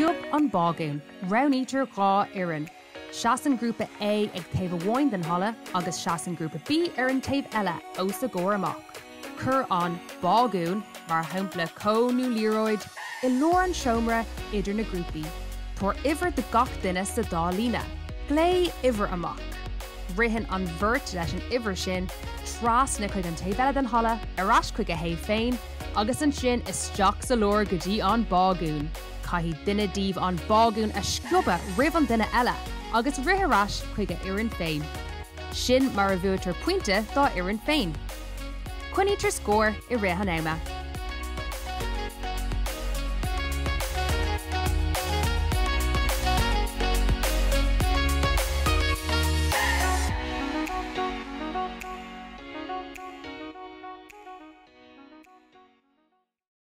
Sciob an Bágún. Roghnaítear 2 fhoireann. Seasann Grúpa A ag taobh amháin den halla agus seasann Grúpa B ar an taobh eile, os a gcomhair amach. Cuir an bágún, mar shampla cón nó liathróid, i lár an tseomra idir na grúpaí. Tabhair uimhir do gach duine sa dá líne. Glaoigh uimhir amach. Ritheann an bheirt leis an uimhir sin trasna chuig an taobh eile den halla, ar ais chuig a thaobh féin, agus ansin isteach sa lár go dtí an bágún. Caithfidh duine díobh an bágún a sciobadh roimh an duine eile agus rith ar ais chuig a fhoireann féin. Sin mar a bhuaitear pointe dá fhoireann féin. Coinnítear scór i rith an ama.